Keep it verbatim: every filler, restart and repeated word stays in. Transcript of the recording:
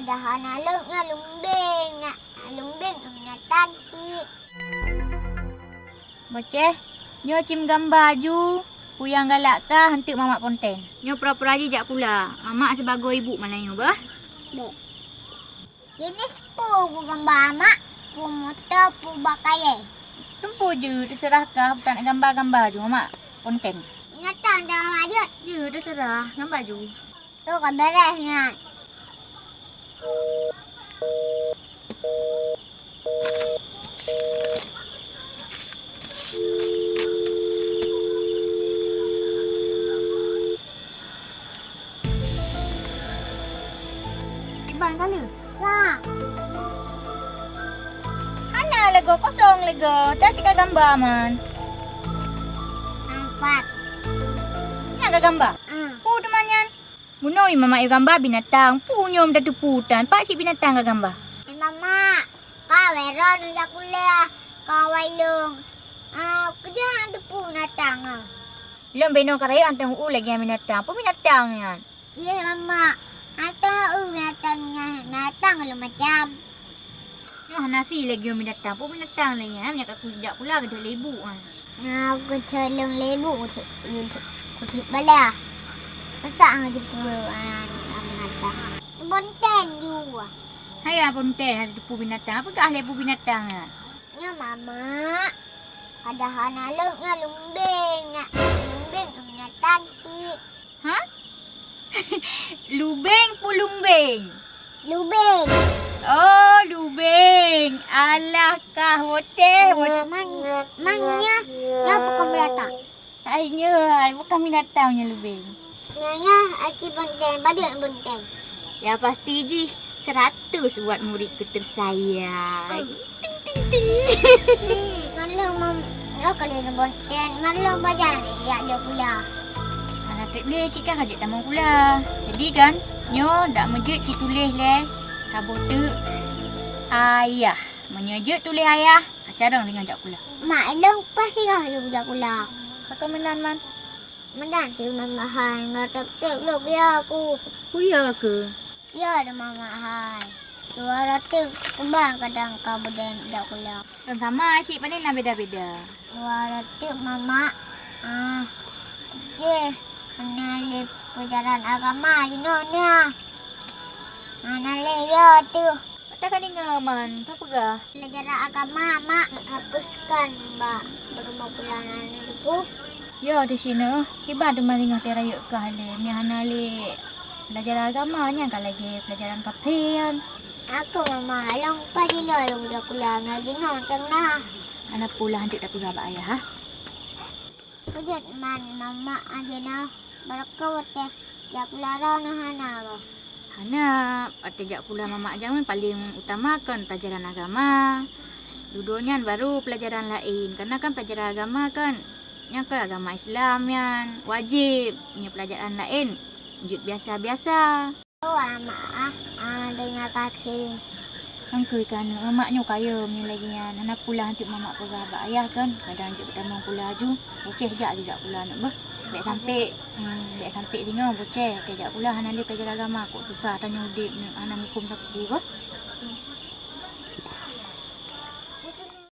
Dah hana lôn nyoe lumbeng, nak lumbeng binatang cit. Boceh, nyoe cit meugamba aju, peue nyang galak kah hanteuk mamak ponten. Nyoe pura-pura jijak kula, mamak sibagoe ibu malam nyoe bah. Bèk. Jeunèh peue gamba mak, peue moto, peue bak kayèe. Teumpo jeuet, teuseurah kah, peue gamba-gamba aju mamak ponten. Binatang dah mamak jeuet. Jeuet, teuseurah, gamba aju. Tu ka beres nyan. Iban kali. Wah. Hana lego kosong lego. Dah cit ka gamba man. Empat. Nyan ka gamba. Hmm. Peue teuma nyan? Bunoe mamak yue gamba binatang, peue nyoe tateupeue tan, pat cit binatang ka gamba? Eh, mamak, ka wero neujak kuliah, ka wai lôn. Ah, keujah han teupeue binatang ah. Lôn binoe ka rayeuk hantom u lagèe binatang, peue binatang nyan? Yeh, mamak, hantom u binatang nyan, binatang lôn macam. Nyoe hana si lagèe binatang, peue binatang lé nyan, meunyo ka kujak kula geudeh lé ibu ah. Nah, kuteuleung lé ibu, kuteuleung bala. Masa ngon jipeu binatang. Bonten ju. Hai ya bonten, ada teupeu binatang. Apa gah lé peue binatang nyan? Nyoe mamak. Padahai naleueng nyoe lumbeng, nak lumbeng binatang cit. Ha? Lubeng peue lumbeng? Lubeng. Oh, lubeng. Alah kah boceh, boceh. Man, man nyoe, nyoe bukan binatang. Hai nyoe, hai bukan binatang nyoe lubeng. Nyoe, nyoe aci bonten, padum bonten. Ya pasti jih. Seratus buat muridku tersayang. Ting, ting, ting. Hmm, malu mam-, oh, kalau ni bonten, malu bajan jak dia pula. Anak trip dia cik kan hajat tamong pula. Jadi kan, nyoe dak mejek cik tulis leh. Saboh tu ayah. Meunyoe jeuet tulis ayah, acarong singoh jak pula. Mak, ilong pas singoh lôn jak pula. Pakon meunan, Man? Meunan si Mama hai, ngon trep-trep lôn ya aku. Kuya ke? Ya, ada Mama hai. Dua ratus kembang kadang kau beden jak pula. Kan sama asyik pandai lah beda-beda. Dua ratus Mama. Ah, je. Hana lé pelajaran agama jinoe nya. Hana lé ya tu. Macam ka deungoe, Man. Ka peugah. Pelajaran agama, Mak, hapuskan bak beureumoh bulan hana teupeu. Ya, di sinoe. Kiban teuma singoh teuh rayeuk kah lé. Meuhana lé pelajaran agama nyan ka lagèe pelajaran kaphé nyan. Aku mama, lôn padinoe lôn jak kula ngon jinoe teuh na. Hana peue lah, hanjeuet tapeugah bak ayah, ha? Peujeuet Man, Mama aja na barokah watèe jak kula droeneuh hana roh. Hana, watèe jak kula Mama jameun paleng utama kon pelajaran agama. Dudoe nyan baru pelajaran laén. Karena kan pelajaran agama kan, nyan kan agama Islam nyan wajéb. Nyan pelajaran laén jeuet biasa-biasa. Oh, Mak ah, ah, donya kaki. Angkui ka aneuk, mamak nyoe kayém nyoe lagèe nyan. Hana pula hanjeuet mamak peugah bak ayah kan. Kadang jeuet beutamong pula aju. Boceh jak aju jak pula aneuk beuh. Bèk sampai, hmm, bèk sampai singoh boceh. Watèe jak pula hana lé pelajaran agama. Kok susah tanyoe udép nyoe, hana muphom sapeue goh.